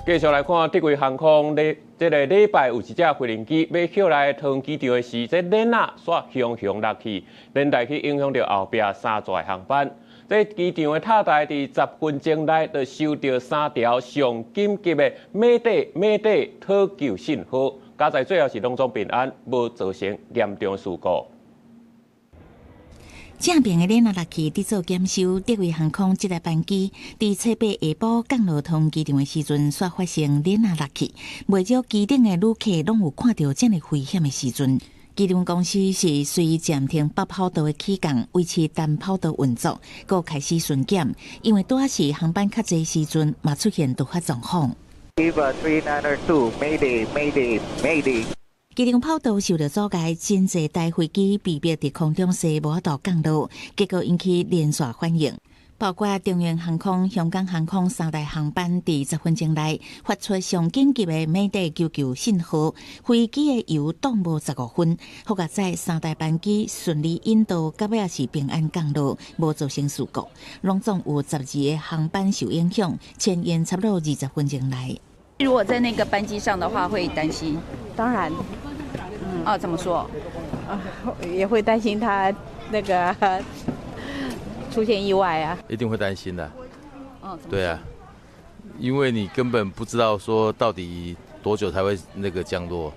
繼續來看德威航空，咧這個禮拜有一隻飛行機欲歇來桃園機場的時，這鏈仔煞雄雄落去，連帶去影響著後壁三座航班。這機場的塔台佇10分鐘內就收著三條上緊急的 Mayday Mayday 討救信號，佳哉最後是攏總平安，無造成嚴重事故。正爿的鏈仔落去，佇做檢修。德威航空這台班機佇初八下晡降落桃園機場的時陣，煞發生鏈仔落去。袂少機頂的旅客攏有看著遮爾危險的時陣。機場公司是隨暫停北跑道的起降，維持南跑道運作，閣開始巡檢。因為拄仔是航班較濟時陣，嘛出現突發狀況。 Eva 392, Mayday, Mayday, Mayday。機場跑道受著阻礙，真濟台飛機被迫佇空中踅，無法度降落，結果引起連鎖反應。包括中原航空、香港航空三台航班，佇10分鐘內發出上緊急的 Mayday 求救信號，飛機的油擋無15分，好佳哉三台班機順利引導，到尾也是平安降落，無造成事故。攏總有12個航班受影響，遷延差不多20分鐘內。如果在那個班機上的話，會擔心？當然。啊，怎麼說？啊，也會擔心他那個出現意外啊。一定會擔心的。哦，對啊，因為你根本不知道說到底多久才會那個降落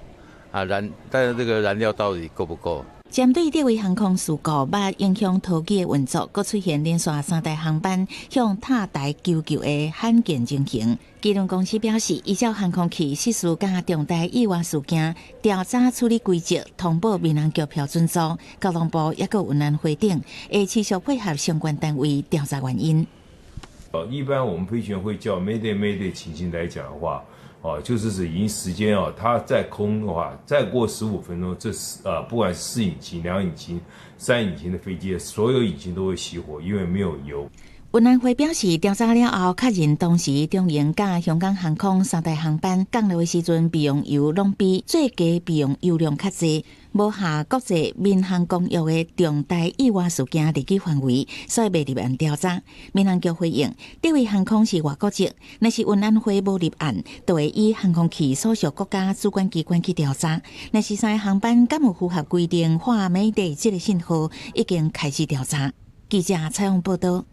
啊，但是這個燃料到底夠不夠？針對德威航空事故，捌影響桃機的運作，閣出現連續三台航班向塔台求救的罕見情形。機場公司表示，依照航空器失事佮重大意外事件調查處理規則，通報民航局標準組、交通部，抑閣運安會等，會持續配合相關單位調查原因。一般我們飛行員會叫 Mayday Mayday 情形來講的話，哦，就是指已經時間哦，它在空的話，再過15分鐘，這是不管是四引擎、兩引擎、三引擎的飛機，所有引擎都會熄火，因為沒有油。運安會表示，調查了後，確認當時中榮佮香港航空三台航班降落的時陣，備用油攏比最低備用油量較濟，無合國際民航公約的重大意外事件列舉範圍，所以袂立案調查。民航局回應，德威航空是外國籍，若是運安會無立案，就會以航空器所屬國家主管機關去調查。若是三個航班敢有符合規定發 Mayday 這個信號，已經開始調查。記者採訪報道。